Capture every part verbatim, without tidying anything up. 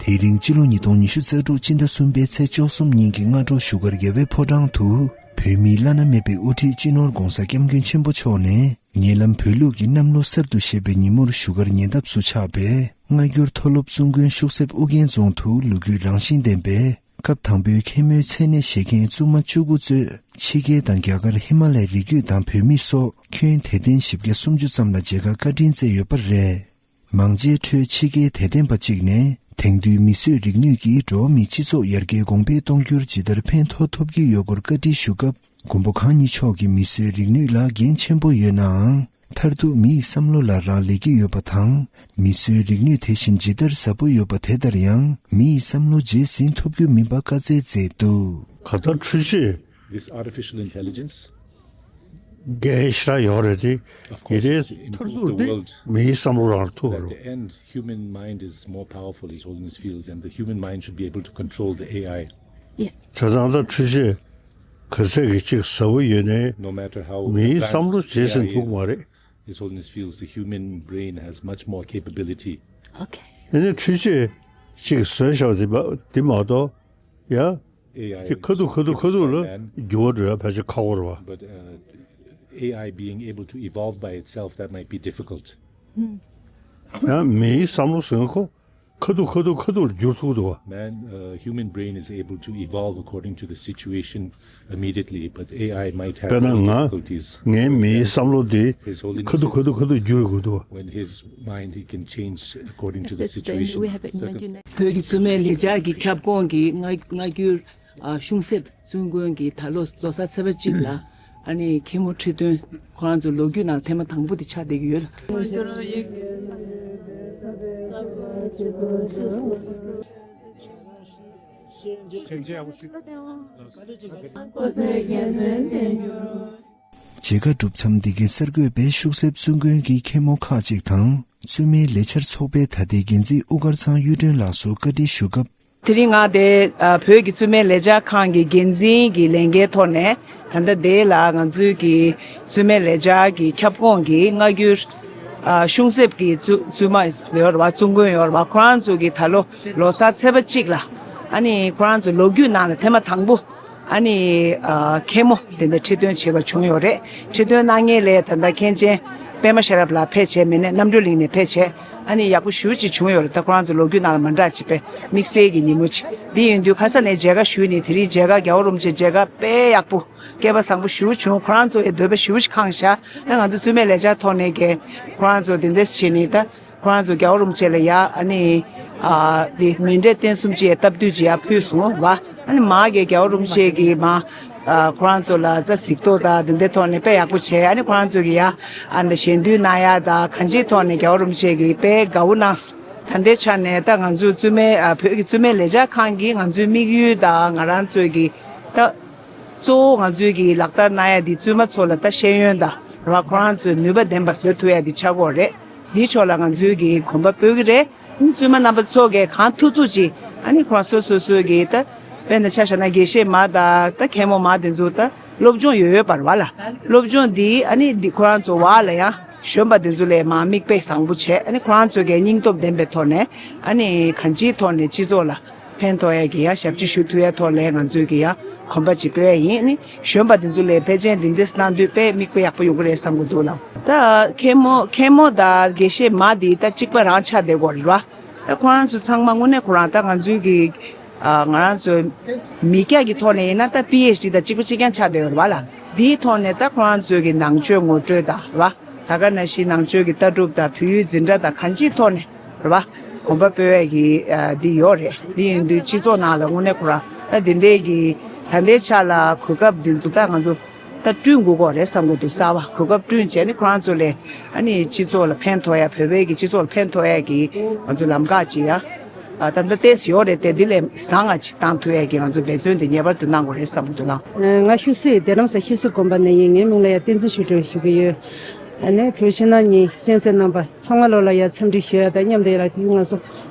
དེ་རིང་སྤྱི་ལོ་ཉིས་སྟོང་ཉི་ཤུ་རྩ་དྲུག་སྤྱི་ཟླ་གསུམ་པའི་ཚེས་བཅུ་གསུམ་ཉིན་གྱི་སྔ་དྲོ་བཞུགས་སྒར་རྒྱལ་བའི་ཕོ་བྲང་དུ། བོད་མིའི་བླ་ན་མེད་པའི་དབུ་ཁྲིད་སྤྱི་ནོར་༧གོང་ས་༧སྐྱབས་མགོན་ཆེན་པོ་མཆོག་ནས། ཉེ་ལམ་བོད་ལུགས་ཀྱི་གནམ་ལོ་གསར་དུ་བཞད་པའི་ཉིན་མོར་བཞུགས་སྒར་ཉེ་འདབས་སུ་ཆགས་པའི་སྔ་འགྱུར་མཐོ་སློབ་བཙུན་དགོན་ཤུག་གསེབ་ཨུ་རྒྱན་རྫོང་དུ་ལོ་རྒྱུས་རང་བཞིན་ལྡན་པའི་སྐབས་དང་པོའི་མཁན་མོའི་མཚན་གནས་བཞེས་མཁན་བཙུན་མ་བཅུ་དགུ་གཙོས་ཕྱི་རྒྱལ་དང་རྒྱ་གར་ཧི་མ་ལའི་རི་རྒྱུད་དང་བོད་མི་སོགས་ཁྱོན་དད་ལྡན་བཞི་བརྒྱ་སུམ་ཅུ་ཙམ་ལ་མཇལ་ཁ་བཀའ་དྲིན་བསྩལ་ཡོད་པ་རེད། མང་ཆེའི་ཁྲོད་ཕྱི་རྒྱལ་དད་ལྡན་པ་གཅིག་ནས་དེང་དུས་མིས་བཟོས་རིག་ནུས་ཀྱིས་འགྲོ་བ་མིའི་སྤྱི་ཚོགས་ཡར་རྒྱས་གོང་འཕེལ་གཏོང་རྒྱུར་ཇི་ལྟར་ཕན་ཐོགས་ཐུབ་ཀྱི་ཡོད་སྐོར་བཀའ་འདྲི་ཞུ་སྐབས། མགོན་པོ་གང་ཉིད་མཆོག་གིས་མིས་བཟོས་རིག་ནུས་ལ་འགན་ཆེན་པོ་ཡོད་ནའང་། མཐར་ཐུག་མིའི་བསམ་བློ་ལ་རག་ལས་ཀྱི་ཡོད་པ་དང་། མིས་བཟོས་རིག་ནུས་དེ་བཞིན་ཇི་ལྟར་ཟབ་པོ་ཡོད་པ་དེ་ལྟར་ཡང་མིའི་བསམ་བློ་རྗེས་ཟིན་ཐུབ་རྒྱུ་མིན་པ་བཀའ་སྩལ་མཛད་འདུག། གང་ལྟར་འཕྲུལ་ཆས། This artificial intelligence འགན་ཞེ་དྲག་ཡོད་རེད་དེ། of དེ་course, དེ་it མཐར་improved ཐུག་the དེ་world. མིའི་བསམ་བློ་རང་ཐུག་At རུང་། the end, human mind is more powerful, His Holiness feels, and the human mind should be able to control the A I. བྱས་ཙང་ད་འཕྲུལ་ཆས་ག་ཚད་ཀྱི་ཅིག་ཟབ་པོ་ཡོད་ནའི། No matter how advanced མིའི་བསམ་བློ་རྗེས་ཟིན་A I ཐུབ་ཀྱི་མ་རེད། His Holiness feels the human brain has much more capability. Okay. ཨ་ནི་འཕྲུལ་ཆས་ཅིག་བཟོས་བཞག་པ་དེ་མ་དེ་མ་གཏོགས་ཡ། A I ཅིག་ཁ་ཐུག་ཁ་ཐུག་ཁ་ཐུག་ལ་འགྱུར་བ་འགྲོ་ཡ་ཕལ་ཆེར་ཁག་པོ་རེད་བ། But uh, A I being able to evolve by itself, that might be difficult. ཡང་མིའི་བསམ་བློ་ཟེར་ཁོ་ཁ་ཐུག་ཁ་ཐུག་ཁ་ཐུག་ལ་འགྱུར་ཐུབ་འདུག་བ། Man, uh, human brain is able to evolve according to the situation immediately, but A I might have དཔེར་ན་more ང་difficulties. ངའི་མིའི་བསམ་བློ་དེ་His Holiness ཁ་ཐུག་ཁ་ཐུག་ཁ་ཐུག་འགྱུར་དགོས་འདུག་བ། When his mind, he can change according to the situation. Circum- བོད་ཀྱི་བཙུན་མའི་ལས་འཆར་གྱི་ཁྱབ་ཁོངས་ཀྱི་སྔ་སྔ་འགྱུར་ཨ་ཤུང་གསེབ་བཙུན་དགོན་གྱི་ད་ལོ་ལོ་གསར་ཚེས་པ་གཅིག་ལ་ཨ་ནི་མཁན་མོ་ཁྲི་སྟོན་ཁོ་རང་ཚོ་ལོ་རྒྱུས་ནང་ཐེངས་མ་དང་པོ་དེ་ཆགས་བསྡད་ཀྱི་ཡོད་ལ། མཇལ་ཁ་གྲུབ་མཚམས་འདི་གའི་གསར་འགོད་པས་ཤུག་གསེབ་བཙུན་དགོན་གྱི་མཁན་མོ་ཁག་ཅིག་དང་བཙུན་མའི་ལས་འཆར་ཚོགས་པའི་ད་ལྟའི་འགན་འཛིན་དབུ་དཀར་ཚང་གཡུ་སྒྲོན་ལགས་སུ་བཀའ་འདྲི་ཞུ་སྐབས། དེ་རིང་ང་དེ་ཨ་བོད་ཀྱི་བཙུན་མའི་ལས་འཆར་ཁང་གི་འགན་འཛིན་གྱི་ལས་འགན་ཐོག་ནས་ད་ལྟ་དེ་ལ་ང་ཚོའི་གི་བཙུན་མའི་ལས་འཆར་གྱི་ཁྱབ་ཁོངས་ཀྱི་སྔ་འགྱུར་ཨ་ཤུང་གསེབ་ཀྱི་བཙུ་བཙུན་མ་ཡོད་རེད་བ། བཙུན་དགོན་ཡོད་རེད་བ། ཁོ་རང་ཚོ་གི་ད་ལོ་ལོ་གསར་ཚེས་པ་གཅིག་ལ་ཨ་ནི་ཁོ་རང་ཚོ་ལོ་རྒྱུས་ནང་ལ་ཐེངས་མ་དང་པོ་ཨ་ནི་ཨ་མཁན་མོ་དེ་འདྲ་ཁྲི་སྟོན་བྱས་པ་བྱུང་ཡོད་རེད། ཁྲི་སྟོན་གནང་མཁན་ལས་ད་ལྟ་མཁན་ཆེན་པད་མ་ཤེས་རབ་ལགས་ཕེབས་བྱས། མི་སྣ་རྣམ་གྲོལ་གླིང་ནས་ཕེབས་བྱས། ཨ་ནི་ཡག་པོ་ཞེ་པོ་ཅིག་བྱུང་ཡོད་རེད། ད་ཁོ་རང་ཚོ་ལོ་རྒྱུས་ནང་ལ་མ་འདྲ་ཅིག་དཔེ་དམིགས་བསལ་གྱི་ཉིན་མོ་ཅིག་འདི་ཡིན་དུས་ཁ་ས་ནས་མཇལ་ཁ་ཞུས་ནས་དེ་རིང་མཇལ་ཁ་རྒྱལ་བ་རིན་པོ་ཆེ་མཇལ་ཁ་དཔེ་ཡག་པོ་སྐལ་པ་བཟང་པོ་ཞེ་པོ་བྱུང་། ཁོ་རང་ཚོ་ཡི་འདོད་པ་ཞེ་པོ་ཅིག་ཁེངས་ཤག་ཨ་ང་ཚོ་བཙུན་མའི་ལས་འཆར་ཐོག་ནས་ཀྱི་ཁོ་རང་ཚོ་དེ་འདྲས་བྱས་ནས་ད་ཁོ་རང་ཚོ་རྒྱལ་བ་རིན་པོ་ཆེ་ལ་ཡ་ཨ་ནི་ཨ་དེ་མཎྜལ་རྟེན་གསུམ་ཅིག་ཡ་སྟབས་བསྟུན་ཅིག་ཡ་ཕུལ་སོང་བ། ཨ་ནི་མ་གི་རྒྱལ་བ་རིན་པོ་ཆེ་གིས་མ་ཨ་ཁོ་རང་ཚོ་ལ་ད་གཟིགས་རྟོག་དང་དེ་འདྲའི་ཐོག་ནས་དཔེ་ཡག་པོ་བྱས། ཨ་ནི་ཁོ་རང་ཚོ་གི་ཡ་ཨ་ནི་ཞལ་འདོན་གནང་ཡ་དང་གང་ཅིའི་ཐོག་ནས་རྒྱལ་བ་རིན་པོ་ཆེ་གིས་དཔེ་དགའ་བོ་གནང་སོང་། ད་ལྟའི་ཆ་ནས་ད་ང་ཚོ་བཙུན་མའི་ཨ་བོད་ཀྱི་བཙུན་མའི་ལས་འཆར་ཁང་གིས་ང་ཚོའི་དམིགས་ཡུལ་དང་ང་རང་ཚོའི་གི་ད་གཙོ་བོ་ང་ཚོའི་གི་ལག་བསྟར་གནང་ཡ་འདི་བཙུན་མ་ཚོ་ལ་ད་ཤེས་ཡོན་དང་ར་ཁོ་རང་ཚོའི་ནུས་པ་ལྡན་པ་བཟོ་ཐུབ་ཡ་འདི་ཆགས་ཀྱི་ཡོད་རེད། འདིའི་ཕྱོགས་ལ་ང་ཚོའི་གི་གོམ་པ་སྤོ་གི་རེད། བཙུན་མ་རྣམ་པ་ཚོ་གིས་གང་ཐུབ་ཐུབ་ཅིག་ཨ་ནི་ཁོ་རང་སོ་སོ་སོའི་གི་ད་དཔེར་ན་ཆ་བཞག་ན་དགེ་བཤེས་མ་དང་ད་མཁན་མོ་མ་དེ་ཚོ་ད་སློབ་སྦྱོང་ཡོད་ཡོད་པ་རེད་བ་ལ། སློབ་སྦྱོང་འདི་ཨ་ནི་འདི་ཁོ་རང་ཚོ་བ་ལ་ཡང་གཞོན་པ་དེ་ཚོ་ལས་མ་མིག་དཔེ་བཟང་པོ་བྱས། ཨ་ནི་ཁོ་རང་ཚོ་གི་སྙིང་སྟོབས་ལྡན་པའི་ཐོག་ནས་ཨ་ནི་གང་ཅིའི་ཐོག་ནས་སྤྱི་ཚོགས་ལ་ཕན་ཐོགས་ཡ་གི་ཡ་ཞབས་ཕྱི་ཞུ་ཐུབ་ཡ་ཐོག་ལ་ང་ཚོའི་གི་ཡ་གོམ་པ་ཅིག་སྤོ་ཡ་ཡིན། ཨ་ནི་གཞོན་པ་དེ་ཚོ་ལས་ཕལ་ཆེར་འདི་འདྲས་གནང་དུས་དཔེ་མིག་དཔེ་ཡག་པོ་ཡོང་གི་རེད་བསམ་གི་འདུག་ལ། ད་མཁན་མོ་མཁན་མོ་དང་དགེ་བཤེས་མ་འདི་ད་གཅིག་པ་རང་ཆགས་བསྡད་ཡོད་རེད་བ། ད་ཁོ་རང་ཚོ་ཚང་མ་དངོས་གནས་ཁོ་རང་ད་ང་ཚོའི་གི་ཨ་ང་རང་ཚོ་མི་སྐྱ་གི་ཐོག་ནས་ཡིན་ན་ད་པི་ཨེཆ་ཌི་དང་གཅིག་པ་གཅིག་རྐྱང་ཆགས་བསྡད་ཡོད་རེད་བ་ལ། འདིའི་ཐོག་ནས་ད་ཁོ་རང་ཚོའི་གི་ནང་ཆོས་ངོ་སྤྲོད་དང་རེད་བ། ད་ག་ནང་བཞིན་ནང་ཆོས་ཀྱི་ལྟ་གྲུབ་དང་བོད་ཡུལ་འཛིན་གྲྭ་དང་གང་ཅིའི་ཐོག་ནས་རེད་བ། གོམ་པ་སྤོ་ཡ་གི་ཨ་འདི་ཡོད་རེད། འདི་ཡིན་དུས་སྤྱི་ཚོགས་ནང་ལ་དངོས་གནས་ཁོ་རང་ད་འདི་འདྲའི་གི་ད་ལྟའི་ཆ་ལ་གོ་སྐབས་འདི་ཚོ་ད་ང་ཚོ་ད་བསྐྲུན་དགོས་ཀྱི་རེད་བསམ་གྱི་འདུག། གསར་པ་གོ་སྐབས་བསྐྲུན་བྱས་ནས་ཁོ་རང་ཚོ་ལས་ཨ་ནི་སྤྱི་ཚོགས་ལ་ཕན་ཐོགས་ཡ། བོད་པའི་གི་སྤྱི་ཚོགས་ལ་ཕན་ཐོགས་ཡ་གི་ང་ཚོ་ལམ་ཁ་ཅིག་ཡ་ཨ་ད་ལྟ་ཏོག་ཙམ་ཡོད་རེད་དེ། འདི་ལས་བཟང་ང་ཅིག་བཏང་ཐུབ་ཡ་གི་ང་ཚོ་འབད་བརྩོན་དེ་ངེས་པར་དུ་གནང་དགོས་རེད་བསམ་གྱི་འདུག་ལགས། ང་ཤུག་གསེབ་བདེ་ལམ་ས་ཤེས་སུ་དགོན་པ་ནས་ཡིན། ངའི་མིང་ལ་ཡ་བསྟན་འཛིན་ཆོས་སྒྲོན་ཞུ་གི་ཡོད། ཨ་ནི་བོད་ཕྱི་ནང་གཉིས་གསན་གཟིགས་གནང་པ་ཚང་མ་ལོ་ལ་ཡ་འཚམས་འདྲི་ཞུ་ཡ་དང་མཉམ་དུ་ཡ་ལ་དེ་ང་ཚོ་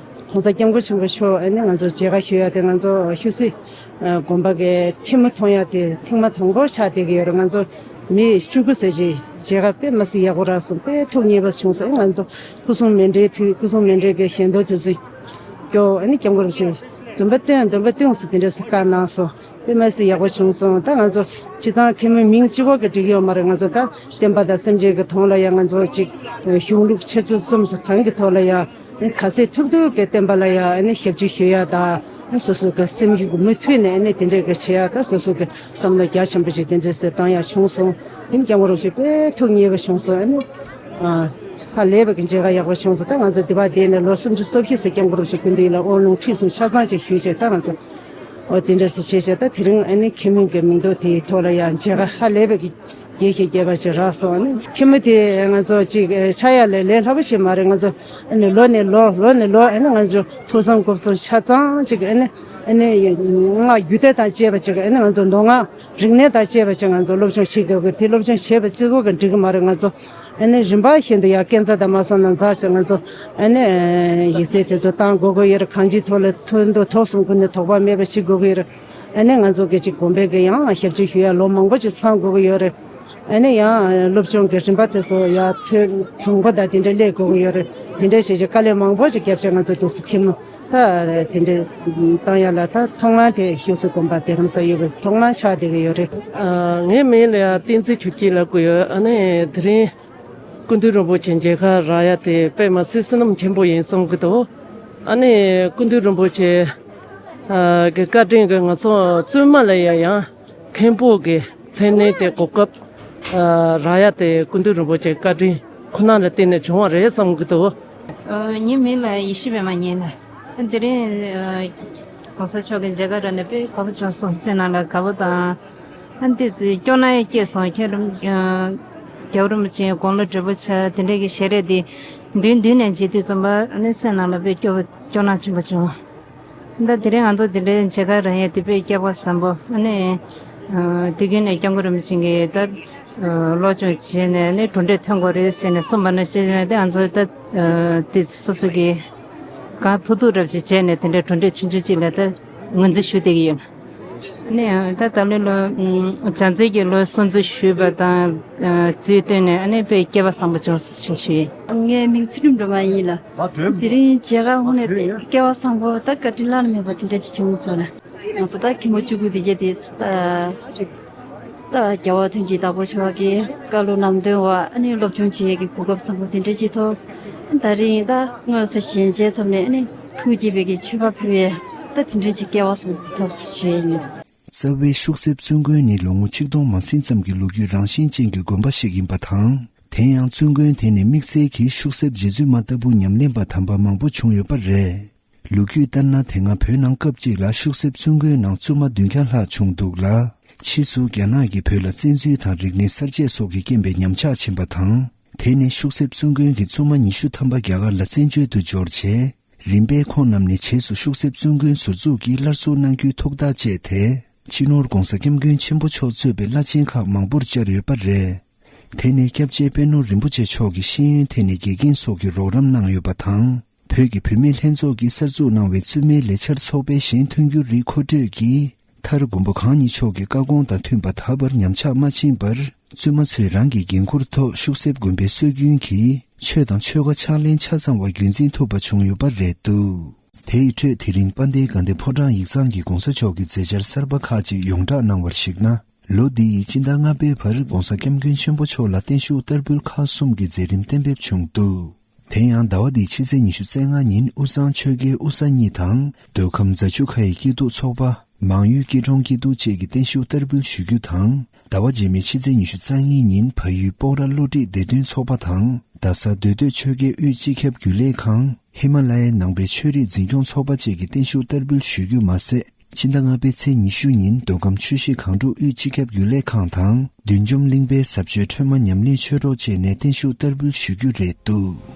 གོང་ས་སྐྱབས་མགོན་ཆེན་པོ་མཆོག་ཨ་ནི་ང་ཚོ་མཇལ་ཁ་ཞུ་ཡ་དེ་ང་ཚོ་ཆུ་བཞི་དགོན་པ་གི་ཁྱི་མོ་མཐོང་ཡ་དེ་ཐེངས་མ་དང་པོ་ཆགས་བསྡད་ཀྱི་ཡོད་རེད། ང་ཚོ་མི་བཅུ་དགུ་ཙམ་ཞིག་མཇལ་ཁ་དཔེ་མ་སྲིད་ཡག་པོ་རག་སོང་། དཔེ་ཐུགས་མཉེས་པོ་བྱུང་སོང་། ཨ་ང་ཚོ་སྐུ་གཟུངས་མཎྜལ་ཕུལ། སྐུ་གཟུངས་མཎྜལ་གྱི་ཞལ་འདོན་དེ་ཚོ་སྐྱོར། ཨ་ནི་སྐྱབས་མགོན་རིན་པོ་ཆེ་འདོན་པ་བཏོན། འདོན་པ་བཏོན་སོང་། དེ་འདྲ་སེ་བཀའ་གནང་སོང་། དཔེ་མ་སྲིད་ཡག་པོ་བྱུང་སོང་། ད་ང་ཚོ་སྤྱིར་བཏང་ཁྱི་མོ་མིང་གཅིག་པོ་གིས་འགྲིག་གི་ཡོད་མ་རེད། ང་ཚོ་ད་བསྟན་པ་དང་སེམས་ཅན་གྱི་དོན་ལ་ཡ་ང་ཚོ་ཅིག་གཞུང་ལུགས་འཆད་རྩོད་རྩོམ་སོགས་གང་གི་ཐོག་ལ་ཡ་ག་ཚད་ཐུབ་ཐུབ་ཀྱི་བསྟན་པ་ལ་ཡ་ཨ་ནི་ཞབས་ཕྱི་ཞུ་ཡ་དང་། སོ་སོ་གི་སེམས་ཤུགས་མུ་མཐུད་ནས་ཨ་ནི་དེ་འདྲའི་གི་བྱེད་ཡ་དང་། སོ་སོ་གི་བསམ་བློ་རྒྱ་ཆེན་པོ་ཞིག་དེ་འདྲ་སེ་བཏང་ཡ་བྱུང་སོང་། དེ་ནི་སྐྱབས་མགོན་རིན་པོ་ཆེ་དཔེ་ཐུགས་མཉེས་པོ་བྱུང་སོང་། ཨ་ནི་ཧ་ལས་པའི་གི་མཇལ་ཁ་ཡག་པོ་བྱུང་སོང་། ད་ང་ཚོ་འདི་པར་བསྡད་ནས་ལོ་སུམ་ཅུ་སོ་བཞི་ཙམ་སྐྱབས་མགོན་རིན་པོ་ཆེ་སྐུ་མདུན་ལ་དབུ་ལུང་ཁྲིད་གསུམ་ཆ་ཚང་ཅིག་ཞུས་བྱས། ད་ང་ཚོ་འོ་དེ་འདྲ་སེ་བྱས་བྱས། ད་དེ་རིང་ཨ་ནི་ཁྱི་མོ་གི་མིང་འདོན་དེའི་ཐོག་ལ་ཡ་མཇལ་ཁ་ཧ་ལས་པའི་གི་རྒྱས་ཤིང་རྒྱས་པ་ཞིག་རག་སོང་། ཨ་ནི་ཁྱི་མོ་དེ་ང་ཚོ་ཅིག་ཆགས་ཡ་ལས་ལས་སླ་པོ་ཞིག་མ་རེད། ང་ཚོ་ཨ་ནི་ལོ་ནས་ལོ་ལོ་ནས་ལོ་ཨ་ནི་ང་ཚོ་ཐུགས་བསམ་དགོངས་བསམ་ཆ་ཚང་ཅིག་ཨ་ནི་ཨ་ནི་སྔགས་རྒྱུད་སྡེ་དང་བཅས་པ་ཅིག་ཨ་ནི་ང་ཚོ་མདོ་སྔགས་རིག་གནས་དང་བཅས་པ་ཅིག་ང་ཚོ་སློབ་སྦྱོང་བྱེད་དགོས་ཀྱི། དེ་སློབ་སྦྱོང་བྱས་པ་གཅིག་པོ་གིས་འགྲིག་གི་མ་རེད། ང་ཚོ་ཨ་ནི་རིམ་པ་བཞིན་དུ་ཡ་སྐས་འཛེག་དང་མ་སོང་ན་འཛེག་བྱས། ང་ཚོ་ཨ་ནི་ཡིག་ཚད་དེ་ཚོ་བཏང་དགོས་ཀྱི་ཡོད་རེད། གང་ཅིའི་ཐོག་ལ་ཐུགས་འདོད་ཐོག་གསུམ་ཀུན་ནས་དོགས་པ་མེད་པ་ཞིག་དགོས་ཀྱི་ཡོད་རེད། ཨ་ནི་ང་ཚོ་གི་ཅིག་དགོན་པའི་གི་ཡང་ཞབས་ཕྱི་ཞུ་ཡ་ལོ་མང་པོ་ཅིག་ཚང་དགོས་ཀྱི་ཡོད་རེད། ཨ་ནི་ཡང་སློབ་སྦྱོང་གི་རིམ་པ་དེ་ཚོ་ཡ་ཐོན་དྲང་པོ་དང་དེ་འདྲ་སླེབས་དགོས་ཀྱི་ཡོད་རེད། དེ་འདྲ་བྱས་བྱས་དཀའ་ལས་མང་པོ་ཅིག་བརྒྱབ་བྱས་ང་ཚོ་འདུག་སེ་ཁྱི་མོ་ད་དེ་འདྲ་བཏང་ཡ་ལ་ད་ཐོག་མར་དེ་ཆུ་བཞི་དགོན་པ་དྷ་རམ་ས་ཡོད་པའི་ཐོག་མར་ཆགས་བསྡད་ཀྱི་ཡོད་རེད། ཨ། ངའི་མིང་ལ་ཡ་བསྟན་འཛིན་ཆོས་སྐྱིད་ལབ་ཀྱི་ཡོད། ཨ་ནི་དེ་རིང་སྐུ་མདུན་རིན་པོ་ཆེ་མཇལ་ཁ་རག་ཡ་དེ་དཔེ་མ་སྲིད་བསོད་ནམས་ཆེན་པོ་ཡིན་བསམ་གྱི་འདུག། ཨ་ནི་སྐུ་མདུན་རིན་པོ་ཆེ་ཨ་གི་བཀའ་དྲིན་གྱིས་ང་ཚོ་བཙུན་མ་ལ་ཡ་ཡང་མཁན་པོ་གི་མཚན་གནས་དེ་གོ་སྐབས་ཨ་རག་ཡ་དེ་སྐུ་མདུན་རིན་པོ་ཆེ་བཀའ་དྲིན་ཁོ་ན་ལ་བརྟེན་ནས་བྱུང་བ་རེད་བསམ་གྱི་འདུག། ཨ། ངའི་མིང་ལ་ཡེ་ཤེས་པད་མ་ཡིན་ལ། དེ་རིང་ཨ་གོང་ས་མཆོག་གི་མཇལ་ཁ་རག་ནས་དཔེ་དགའ་པོ་བྱུང་སོང་། སེམས་ནང་ལ་དགའ་པོ་དང་། ཨ་ནི་ཏོག་ཙམ་སྐྱོ་སྣང་ཡང་སྐྱེས་སོང་། ཁྱེད་རང་ཨ་རྒྱལ་བ་རིན་པོ་ཆེའི་དགུང་ལོ་བགྲེས་པོ་ཆགས། དེ་འདྲ་གི་ཞལ་རས་དེ་མདུན་མདུན་ནས་མཇལ་དུས་ཙམ་པ་ཨ་ནི་སེམས་ནང་ལ་དཔེ་སྐྱོ་པོ་སྐྱོ་སྣང་ཆེན་པོ་བྱུང་། ད་དེ་རིང་ང་ཚོ་དེ་འདྲའི་མཇལ་ཁ་རག་ཡས་དེ་དཔེ་སྐལ་བ་བཟང་པོ། ཨ་ནི་ཨ་དུས་རྒྱུན་ནས་སྐྱབས་མགོན་རིན་པོ་ཆེ་གིས་ད་ཨ་སློབ་སྦྱོང་བྱས་ནས་ནི་གྲུབ་འབྲས་ཐོན་དགོས་རེད་ཟེར་ནས་གསུངས་པ་ནང་བཞིན་ནས། དེ་ང་ཚོ་ད་ཨ་དེ་སོ་སོ་གིས་གང་ཐུབ་ཐུབ་རབ་ཅིག་བྱས་ནས་དེ་འདྲའི་གྲུབ་འབྲས་ཆུང་ཆུང་ཅིག་ལ་ད་ངོས་འཛིན་ཞུ་བསྡད་ཀྱི་ཡོད། ཨ་ནི་ད་ད་ལོའི་ལོ་ཨ་བྱང་རྩེ་གི་ལོ་སྲུང་བརྩི་ཞུས་པ་དང་ཨ་དུས་བསྟུན་ནས་ཨ་ནི་དཔེ་སྐལ་བ་བཟང་པོ་བྱུང་སོང་ཞེས་ཞུ་ཡིན། ངའི་མིང་ཚུལ་ཁྲིམས་སྒྲོལ་མ་ཡིན་ལ། དེ་རིང་མཇལ་ཁ་ཧོན་ནས་དཔེ་སྐལ་བ་བཟང་པོ་ད་བཀའ་དྲིན་བླ་ན་མེད་པ་དེ་འདྲ་ཅིག་བྱུང་སོང་ལ། ང་ཚོ་ད་ཁྱི་མོ་བཅུ་དགུ་དེ་གྱད་དེ་ད་ད་རྒྱལ་བ་དོན་གྱི་བདག་པོ་མཆོག་གི་བཀའ་སློབ་ལམ་སྟོན་འོག་ཨ་ནི་སློབ་སྦྱོང་བྱེད་ཡས་ཀྱི་གོ་སྐབས་བཟང་པོ་དེ་འདྲ་ཅིག་ཐོབ། ད་རིང་ད་དངོས་སུ་ཞལ་མཇལ་ཐོབ་ནས་ཨ་ནི་ཐུགས་དགྱེས་པའི་གི་མཆོད་པ་ཕུལ་བས་ད་དེ་འདྲ་ཅིག་སྐལ་བ་བཟང་པོ་ཐོབ་ཞུ་ཡས་ཡིན། རྩ་བའི་ཤུག་གསེབ་བཙུན་དགོན་ནི་ལོ་ངོ་ཆིག་སྟོང་མ་ཟིན་ཙམ་གྱི་ལོ་རྒྱུས་རང་བཞིན་ཅན་གྱི་དགོན་པ་ཞིག་ཡིན་པ་དང་། དེ་ཡང་བཙུན་དགོན་དེ་ནི་དམིགས་བསལ་གྱིས་ཤུག་གསེབ་རྗེ་བཙུན་མ་ལྟ་བུ་ཉམས་ལེན་པ་དམ་པ་མང་པོ་བྱུང་ཡོད་པ་རེད། ལོ་རྒྱུས་ལྟར་ན། དེ་སྔ་བོད་ནང་སྐབས་གཅིག་ལ་ཤུག་གསེབ་བཙུན་དགོན་ནང་བཙུན་མ་བདུན་བརྒྱ་ལྷག་བྱུང་འདུག་ལ། ཕྱིས་སུ་རྒྱ་ནག་གིས་བོད་ལ་བཙན་འཛུལ་དང་རིག་གནས་གསར་བརྗེ་སོགས་ཀྱི་རྐྱེན་པས་ཉམས་ཆག་ཕྱིན་པ་དང་། དེ་ནས་ཤུག་གསེབ་བཙུན་དགོན་གྱི་བཙུན་མ་ཉི་ཤུ་ཐམ་པ་རྒྱ་གར་ལ་བཙན་བྱོལ་དུ་འབྱོར་རྗེས། རིམ་པས་ཁོང་རྣམས་ནས་རྗེས་སུ་ཤུག་གསེབ་བཙུན་དགོན་ཟུར་འཛུགས་ཀྱི་སླར་གསོ་གནང་རྒྱུའི་ཐུགས་ཐག་བཅད་དེ། སྤྱི་ནོར་༧གོང་ས་༧སྐྱབས་མགོན་ཆེན་པོ་མཆོག་གཙོས་པའི་བླ་ཆེན་ཁག་མང་པོར་བཅར་ཡོད་པ་རེད། དེ་ནས་སྐྱབས་རྗེ་པད་ནོར་རིན་པོ་ཆེ་མཆོག་གི་ཤེས་ཡོན་ཐད་ནས་དགེ་རྒན་སོགས་ཀྱི་རོགས་རམ་གནང་ཡོད་པ་དང་། བོད་ཀྱི་བུད་མེད་ལྷན་ཚོགས་ཀྱིས་གསར་འཛུགས་གནང་བའི་བཙུན་མའི་ལས་འཆར་ཚོགས་པའི་གཞན་མཐུན་འགྱུར་རིགས་མཁོ་སྤྲོད་ཀྱིས། མཐར་མགོན་པོ་གང་ཉིད་མཆོག་གི་བཀའ་དགོངས་དང་མཐུན་པ་ད་བར་ཉམས་ཆག་མ་ཕྱིན་པར། བཙུན་མ་ཚོས་རང་གི་འགན་འཁུར་ཐོག་ཤུག་གསེབ་དགོན་པའི་སྲོལ་རྒྱུན་གྱི་ཆོས་དང་ཆོས་བཀའ་ཕྱག་ལེན་ཆ་ཚང་བ་རྒྱུན་འཛིན་ཐུབ་པ་བྱུང་ཡོད་པ་རེད་འདུག། དེའི་ཁྲོད་དེ་རིང་དཔལ་ལྡན་དགའ་ལྡན་ཕོ་བྲང་ཡིག་ཚང་གིས་༧གོང་ས་མཆོག་གི་མཛད་འཆར་གསར་པ་ཁག་ཅིག་ཡོངས་བསྒྲགས་གནང་བར་གཞིགས་ན། ལོ་འདི་ཡི་སྤྱི་ཟླ་ལྔ་པའི་བར་༧གོང་ས་༧སྐྱབས་མགོན་ཆེན་པོ་མཆོག་ལ་བརྟན་བཞུགས་བསྟར་འབུལ་ཁག་གསུམ་གྱི་མཛད་རིམ་གཏན་འབེབས་བྱུང་འདུག། དེ་ཡང་ཟླ་བ་འདིའི་ཕྱི་ཚེས་ཉི་ཤུ་རྩ་ལྔ་ཉིན་དབུས་གཙང་ཆོལ་ཁའི་དབུ་ས་གཉིས་དང་། མདོ་ཁམས་རྫ་ཆུ་ཁ་ཡི་སྐྱིད་སྡུག་ཚོགས་པ། མང་ཡུལ་སྐྱིད་གྲོང་སྐྱིད་སྡུག་བཅས་ཀྱི་བརྟན་བཞུགས་བསྟར་འབུལ་ཞུ་རྒྱུ་དང་། ཟླ་བ་རྗེས་མའི་ཕྱི་ཚེས་ཉི་ཤུ་རྩ་གཉིས་ཉིན་ཕ་ཡུལ་སྤོག་ར་བློ་གྲོས་བདེ་དོན་ཚོགས་པ་དང་། རྡ་ས་མདོ་སྟོད་ཆོལ་ཁའི་དབུས་སྤྱི་ཁྱབ་རྒྱུན་ལས་ཁང་། ཧི་མ་ལ་ཡའི་ནང་པའི་ཆོས་རིག་འཛིན་སྐྱོང་ཚོགས་པ་བཅས་ཀྱི་བརྟན་བཞུགས་བསྟར་འབུལ་ཞུ་རྒྱུ་མ་ཟད། ཕྱི་ཟླ་ལྔ་པའི་ཚེས་ཉི་ཤུ་ཉིན་མདོ་ཁམས་ཆུ་བཞི་སྒང་དྲུག་དབུས་སྤྱི་ཁྱབ་རྒྱུན་ལས་ཁང་དང་། བདུད་འཇོམས་གླིང་པའི་ཟབ་ཆོས་ཁྲོས་མ་ཉམས་ལེན་ཆོས་གྲོགས་བཅས་ནས་བརྟན་བཞུགས་བསྟར་འབུལ་ཞུ་རྒྱུ་རེད་འདུག།